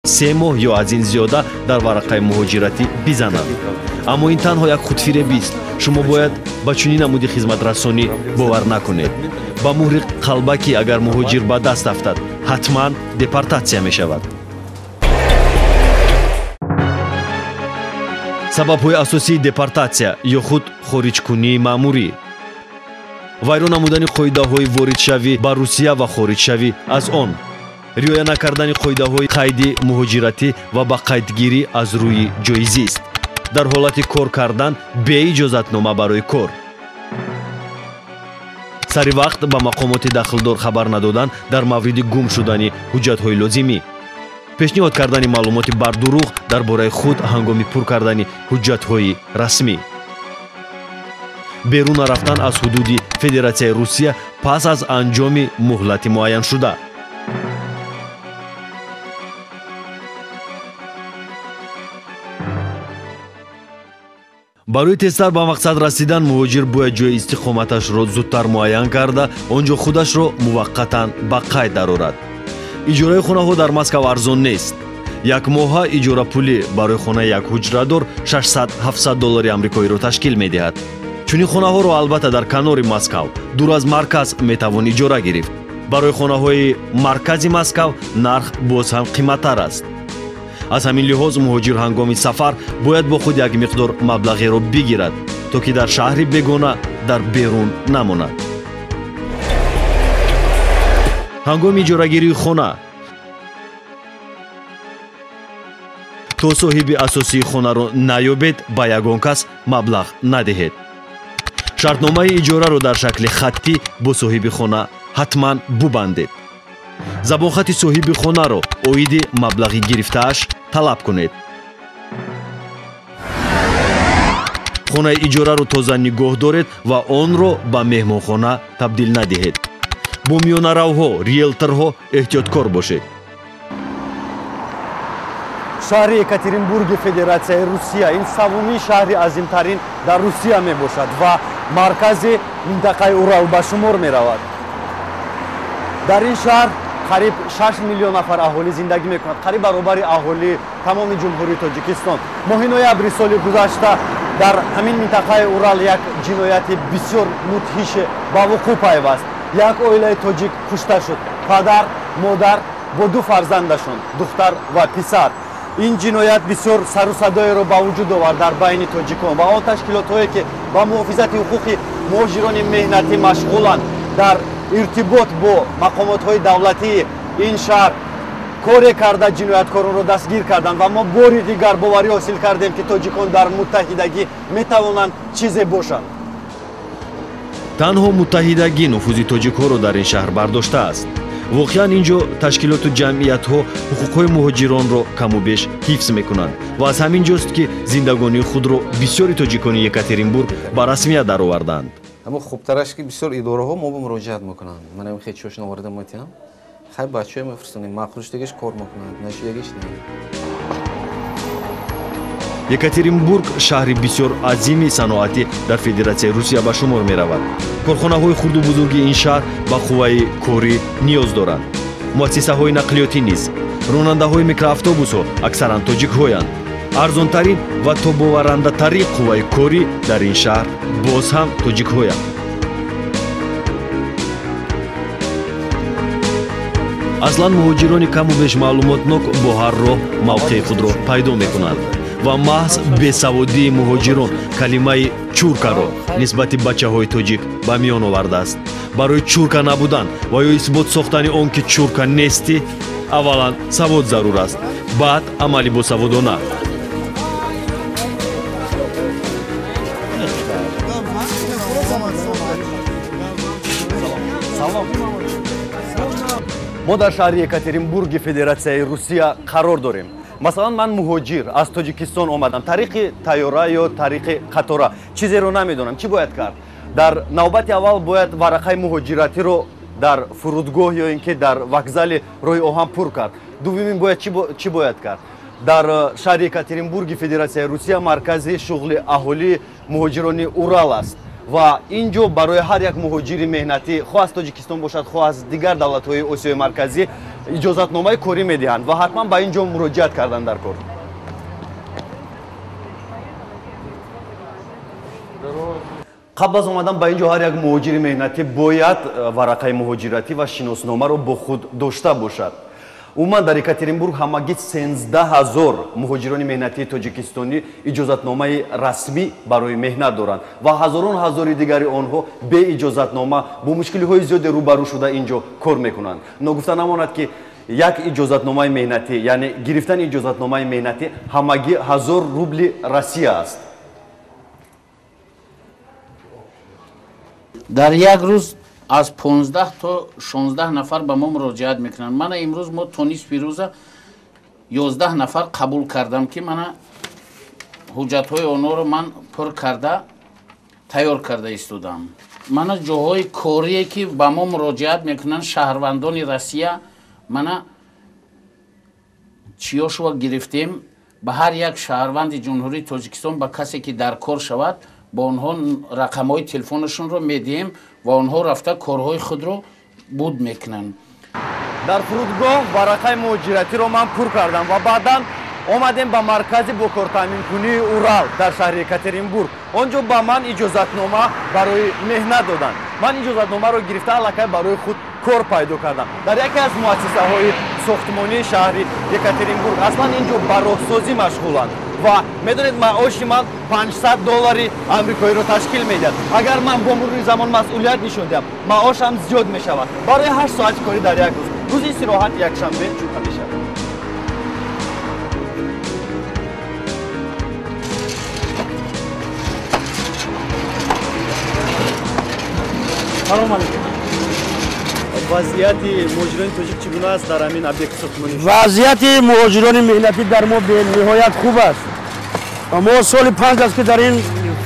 3 моҳ ё аз ин зиёда дар варақаи муҳоҷиратӣ бизананд. Аммо ин танҳо як худфиребист. Шумо бояд ба чунин намуди хизматрасонӣ бовар накунед. Ба муҳри қалбакӣ агар муҳоҷир ба даст афтад, ҳатман депортатсия мешавад. Сабабҳои асосии депортатсия ё худ хориҷкунии маъмурӣ: вайрон намудани қоидаҳои воридшавӣ ба Русия ва хориҷшавӣ аз он, риоя накардани қоидаҳои қайди муҳоҷиратӣ ва ба қайдгирӣ аз рӯи ҷойи зист, дар ҳолати кор кардан бе иҷозатнома барои кор, сари вақт ба мақомоти дахлдор хабар надодан дар мавриди гум шудани ҳуҷҷатҳои лозимӣ, пешниҳод кардани маълумоти бардурӯғ дар бораи худ ҳангоми пур кардани ҳуҷҷатҳои расмӣ, берун нарафтан аз ҳудуди Федератсияи Русия пас аз анҷоми муҳлати муайяншуда. Барои тезтар ба мақсад расидан муҳоҷир бояд ҷои истиқоматашро зудтар муайян карда, он ҷо худашро муваққатан ба қайд дарорад. Иҷораи хонаҳо дар Москав арзон нест. Як моҳа иҷорапулӣ барои хонаи як ҳуҷрадор 600-700 доллари амрикоиро ташкил медиҳад. Чунин хонаҳоро албатта дар канори Москав, дур аз марказ метавон иҷора гирифт. Барои хонаҳои маркази Москав нарх боз ҳам қиматтар аст. Аз ҳамин лиҳоз муҳоҷир ҳангоми сафар бояд бо худ як миқдор маблағеро бигирад, то ки дар шаҳри бегона дар берун намонад. Ҳангоми иҷорагирии хона то соҳиби асосии хонаро наёбед, ба ягон кас маблағ надиҳед. Шартномаи иҷораро дар шакли хаттӣ бо соҳиби хона ҳатман бубандед. Забонхати соҳиби хонаро оиди маблағи гирифтааш талаб кунед. Хонаи иҷораро тоза нигоҳ доред ва онро ба меҳмонхона табдил надиҳед. Бо миёнаравҳо, риелторҳо эҳтиёткор бошед. Шаҳри Екатеринбурги Федератсияи Русия ин севумин шаҳри азимтарин дар Русия мебошад ва маркази минтақаи Урал ба шумор меравад. Дар ин шаҳр қариб 6 миллион нафар аҳолӣ зиндагӣ мекунад, қариб баробари аҳолии тамоми Ҷумҳурии Тоҷикистон. Моҳи ноябри соли гузашта дар ҳамин минтақаи Урал як ҷинояти бисёр мудҳише ба вуқӯъ пайваст. Як оилаи тоҷик кушта шуд: падар, модар бо ду фарзандашон, духтар ва писар. Ин ҷиноят бисёр сару садоеро ба вуҷуд овард дар байни тоҷикон ва он ташкилотҳое ки ба муҳофизати ҳуқуқи муҳоҷирони меҳнатӣ машғуланд, дар иртибот бо мақомотҳои давлатии ин шаҳр коре карда ҷинояткоронро дастгир карданд ва мо бори дигар боварӣ ҳосил кардем, ки тоҷикон дар муттаҳидагӣ метавонанд чизе бошанд. Танҳо муттаҳидагӣ нуфузи тоҷикҳоро дар ин шаҳр бардоштааст. Воқеан ин ҷо ташкилоту ҷамъиятҳо ҳуқуқҳои муҳоҷиронро каму беш ҳифз мекунанд ва аз ҳамин ҷост, ки зиндагонии худро бисёри тоҷикони Екатеринбург ба расмият дароварданд. Аммо хубтараш ки бисёр идораҳо мо ба муроҷиат мекунанд. Ман ҳам хеле чошна воридам метиҳам. Хай бачаҳо мефирстонем, маъқулшудагиш кор мекунанд, нашудагиш не. Екатеринбург шаҳри бисёр азими саноатӣ дар Федератсияи Русия ба шумор меравад. Корхонаҳои хурду бузурги ин шаҳр ба қувваи корӣ ниёз доранд. Муассисаҳои нақлиётӣ низ. Ронандаҳои микроавтобусҳо аксаран тоҷикҳоянд. Арзонтарин ва тобоварандатарин қувваи корӣ дар ин шаҳр боз ҳам тоҷикҳоянд. Аслан муҳоҷирони каму беш маълумотнок бо ҳар роҳ мавқеи худро пайдо мекунанд ва маҳз бесаводии муҳоҷирон калимаи чуркаро нисбати бачаҳои тоҷик ба миён овардааст. Барои чурка набудан ва ё исбот сохтани он ки чурка нестӣ, аввалан савод зарур аст, баъд амали босаводона. Мо дар шаҳри Екатеринбурги Федератсияи Русия қарор дорем. Масалан, ман муҳоҷир аз Тоҷикистон омадам, тариқи тайёра ё тариқи қатора, чизеро намедонам, чӣ бояд кард? Дар навбати аввал бояд варақаи муҳоҷиратиро дар фурудгоҳ ё ин ки дар вокзали роҳи оҳан пур кард. Дуввумин бояд чӣ бояд кард? Дар шаҳри Екатеринбурги Федератсияи Русия маркази шуғли аҳолии муҳоҷирони Урал аст ва ин ҷо барои ҳар як муҳоҷири меҳнатӣ, хоҳ аз Тоҷикистон бошад, хоҳ аз дигар давлатҳои Осиёи Марказӣ, Иҷозатномаи корӣ медиҳанд ва ҳатман ба ин ҷо муроҷиат кардан дар кор. Қабл аз омадан ба ин ҷо ҳар як муҳоҷири меҳнатӣ бояд варақаи муҳоҷиратӣ ва шиносномаро бо худ дошта бошад. Умуман дар Екатеринбург ҳамагӣ 13 000 муҳоҷирони меҳнатии тоҷикистонӣ иҷозатномаи расмӣ барои меҳнат доранд ва ҳазорон ҳазори дигари онҳо бе иҷозатнома бо мушкилиҳои зиёде рӯбарӯ шуда ин ҷо кор мекунанд. Ногуфта намонад, ки як иҷозатномаи меҳнатӣ, яъне гирифтани иҷозатномаи меҳнатӣ ҳамагӣ 1000 рубли Россия аст. Дар як рӯз аз 15 то 16 нафар ба мо муроҷиат мекунанд. Мана имрӯз мо то нисфи рӯза 11 нафар қабул кардам, ки мана ҳуҷҷатҳои онҳоро ман пур карда, тайёр карда истодам. Мана ҷоҳои корие, ки ба мо муроҷиат мекунанд шаҳрвандони Россия, мана чиёшова гирифтем. Ба ҳар як шаҳрванди Ҷумҳурии Тоҷикистон, ба касе ки дар кор шавад, бо онҳо рақамҳои телефонашонро медиҳем ва онҳо рафта корҳои худро буд мекунанд. Дар фурудгоҳ варақаи муҳоҷиратиро ман пур кардам ва баъдан омадем ба маркази бо кортаъминкунии Урал дар шаҳри Екатеринбург. Он ҷо ба ман иҷозатнома барои меҳнат доданд. Ман иҷозатномаро гирифта, аллакай барои худ кор пайдо кардам дар яке аз муассисаҳои сохтмонии шаҳри Екатеринбург. Аслан ин ҷо ба роҳсозӣ машғуланд ва медонед, маоши ман 500 доллари амрикоиро ташкил медиҳад. Агар ман бо мурури замон масъулият нишон диҳам, маошам зиёд мешавад. Барои 8 соати корӣ дар як рӯз, рӯзи истироҳат якшанбе, ҷумъа мешавад. Салом алейкум. Вазъияти муҳоҷирони тоҷик чӣ гуна аст дар ҳамин объекти сохтмонӣ? Вазъияти муҳоҷирони меҳнатӣ дар мо бениҳоят хуб аст. Мо соли 5 аст, ки дар ин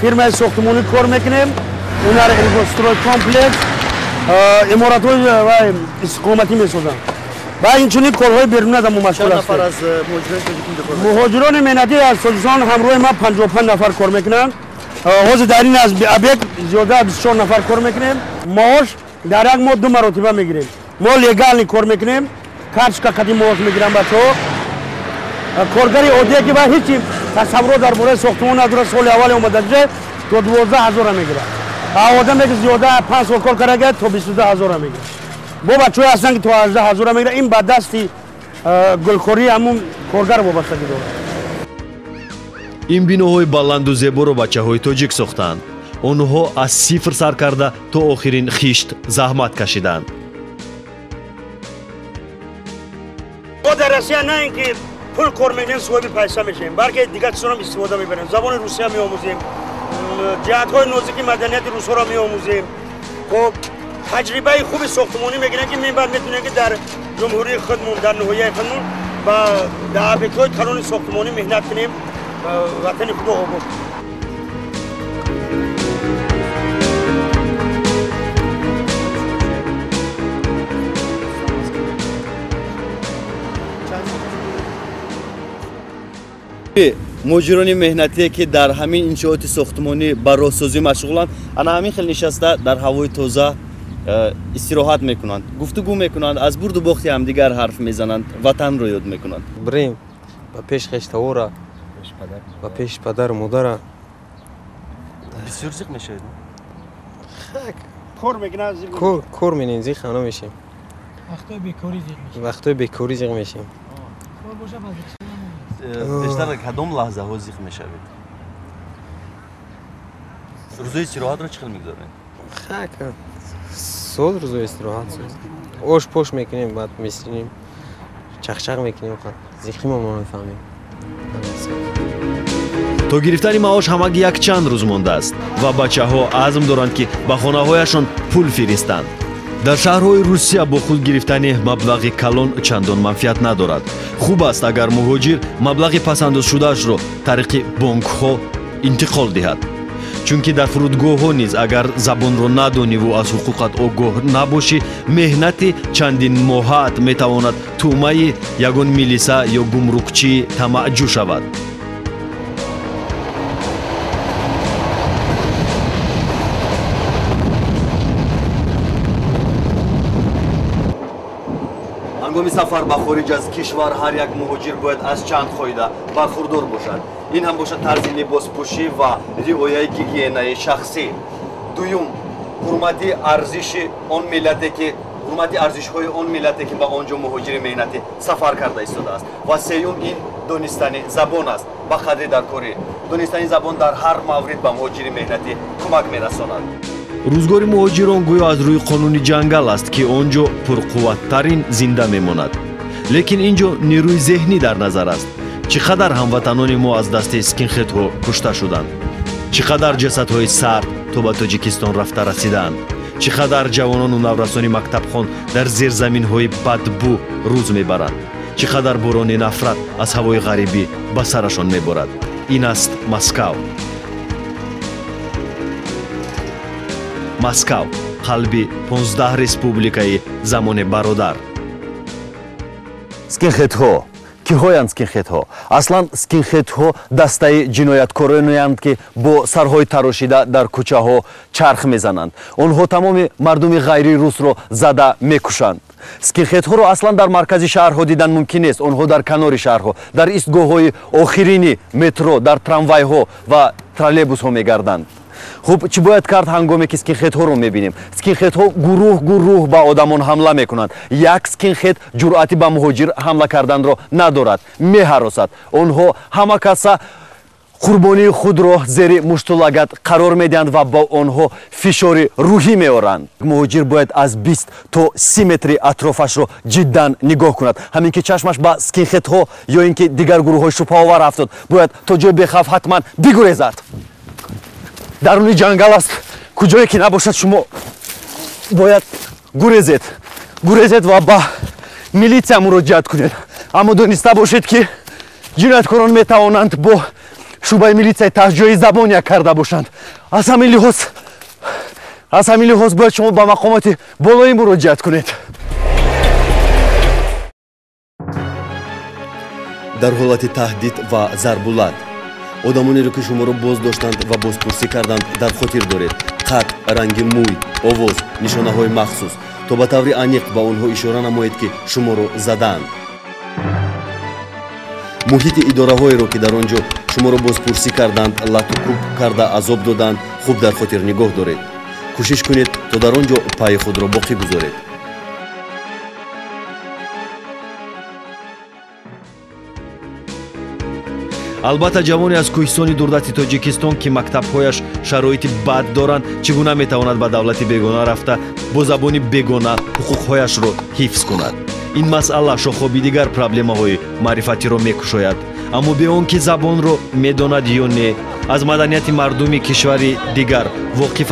фирмаи сохтмонӣ кор мекунем. Унар комплекс иморатҳои истиқоматӣ месозанд ва инчунин корҳои беруна дар мо машғул ҳастем. Муҳоҷирони меҳнатӣ аз Тоҷикистон ҳамроҳи ман 55 нафар кор мекунанд. Ҳозир дар ин объект зиёда аз 24 нафар кор мекунем. Маош дар як моҳ ду маротиба мегирем. Мо легально кор мекунем, карточка қадим маош мегирам бачаҳо. Коргари оддие, ки ба ҳеҷ тасаввурот дар бораи сохтмон надорад, соли аввали омадаҷа то 12 ҳазора мегирад. Одаме, ки зиёда 5 сол кор карда, то 22 ҳазора мегирад. Бо бачаҳое ҳастанд, ки то 18 ҳазора мегирад. Ин ба дасти гулкории ҳамун коргар вобастагӣ дорад. Ин биноҳои баланду зеборо бачаҳои тоҷик сохтанд. Онҳо аз сифр сар карда то охирин хишт заҳмат кашиданд. Мо дар Россия на ин ки пул кор мекунем, соҳиби пайса мешавем, балки дигар чизонам истифода мебарем. Забони русия меомӯзем, ҷиҳатҳои нозики маданияти русҳоро меомӯзем. Хоб, таҷрибаи хуби сохтмонӣ мегирем, ки минбаъд метавонем, ки дар ҷумҳурии худмон, дар ноҳияи худмон ба дар объектҳои калони сохтмонӣ меҳнат кунем, ватани худро обод. Муҳоҷирони меҳнатие, ки дар ҳамин иншооти сохтмонӣ ба роҳсозӣ машғуланд, ана ҳамин хел нишаста дар ҳавои тоза истироҳат мекунанд, гуфтугӯ мекунанд, аз бурду бохти ҳамдигар ҳарф мезананд, ватанро ёд мекунанд. Бирем ба пеш хештавора, ба пеши падару модара. Бисёр зиқ мешавед? Кор мекунад. Кор менем, зиқ ҳана мешем. Вақтҳои бекорӣ зиқ мешем. Вақтҳои бекорӣ зиқ мешем. Бештар кадом лаҳзаҳо зиқ мешавед? Рӯзои истироҳатро чӣ хел мегузаронед? Соз рӯзои истироҳат ош пош мекунем, баъд месинем, чақчақ мекунем, зиқимо мо мефаҳмем. То гирифтани маош ҳамагӣ якчанд рӯз мондааст ва бачаҳо азм доранд, ки ба хонаҳояшон пул фиристанд. Дар шаҳрҳои Русия бо худ гирифтани маблағи калон чандон манфиат надорад. Хуб аст, агар муҳоҷир маблағи пасандозшудаашро тариқи бонкҳо интиқол диҳад, чунки дар фурудгоҳҳо низ агар забонро надониву аз ҳуқуқат огоҳ набошӣ, меҳнати чандин моҳаат метавонад тӯъмаи ягон милиса ё гумрукчии тамаъҷӯ шавад. Ҳангоми Сафар ба хориҷ аз кишвар ҳар як муҳоҷир бояд аз чанд қоида бархурдор бошад. Ин ҳам бошад тарзи либоспӯшӣ ва риояи гигиенаи шахсӣ. Дуюм, ҳурмати арзиши он миллате ки ҳурмати арзишҳои он миллате ки ба он ҷо муҳоҷири меҳнатӣ сафар карда истодааст. Ва сеюм, ин донистани забон аст. Ба қадри даркорӣ донистани забон дар ҳар маврид ба муҳоҷири меҳнатӣ кӯмак мерасонад. Рӯзгори муҳоҷирон гӯё аз рӯи қонуни ҷангал аст, ки он ҷо пурқувваттарин зинда мемонад. Лекин ин ҷо нерӯи зеҳнӣ дар назар аст. Чӣ қадар ҳамватанони мо аз дасти скинхедҳо кушта шуданд, чӣ қадар ҷасадҳои сард то ба Тоҷикистон рафта расидаанд, чӣ қадар ҷавонону наврасони мактабхон дар зерзаминҳои бадбӯ рӯз мебаранд, чӣ қадар борони нафрат аз ҳавои ғарибӣ ба сарашон меборад. Ин аст Москав. Москав, қалби 15 республикаи замони бародар. Скинхедҳо киҳоянд? Скинхедҳо аслан скинхедҳо дастаи ҷинояткороноянд, ки бо сарҳои тарошида дар кӯчаҳо чарх мезананд. Онҳо тамоми мардуми ғайрирусро зада мекушанд. Скинхедҳоро аслан дар маркази шаҳрҳо дидан мумкин нест. Онҳо дар канори шаҳрҳо, дар истгоҳҳои охирини метро, дар трамвайҳо ва троллейбусҳо мегарданд. Хуб, чӣ бояд кард ҳангоме ки скинхедҳоро мебинем? Скинхедҳо гурӯҳ гурӯҳ ба одамон ҳамла мекунанд. Як скинхед ҷуръати ба муҳоҷир ҳамла карданро надорад, меҳаросад. Онҳо ҳама каса қурбонии худро зери муштулагат қарор медиҳанд ва ба онҳо фишори рӯҳӣ меоранд. Муҳоҷир бояд аз 20 то 30 метри атрофашро ҷиддан нигоҳ кунад. Ҳамин ки чашмаш ба скинхедҳо ё ин ки дигар гурӯҳҳои шубҳаовар афтод, бояд то ҷои бехавф ҳатман бигурезад. Даруни ҷангал аст, куҷое ки набошад, шумо бояд гурезед, гурезед ва ба милитсия муроҷиат кунед. Аммо дониста бошед, ки ҷинояткорон метавонанд бо шӯъбаи милитсияи таҳҷои забон як карда бошанд. Аз ҳамин лиҳоз бояд шумо ба мақомоти болоӣ муроҷиат кунед. Дар ҳолати таҳдид ва зарбулат одамонеро ки шуморо боздоштанд ва бозпурсӣ карданд, дар хотир доред. Қад, ранги мӯй, овоз, нишонаҳои махсус, то ба таври аниқ ба онҳо ишора намоед, ки шуморо задаанд. Муҳити идораҳоеро, ки дар он ҷо шуморо бозпурсӣ карданд, латукӯб карда азоб доданд, хуб дар хотир нигоҳ доред. Кӯшиш кунед, то дар он ҷо пайи худро боқӣ гузоред. Албатта, ҷавоне аз кӯҳистони дурдасти Тоҷикистон, ки мактабҳояш шароити бад доранд, чӣ гуна метавонад ба давлати бегона рафта бо забони бегона ҳуқуқҳояшро ҳифз кунад? Ин масъала шохоби дигар проблемаҳои маърифатиро мекушояд. Аммо бе он ки забонро медонад ё не, аз маданияти мардуми кишвари дигар воқиф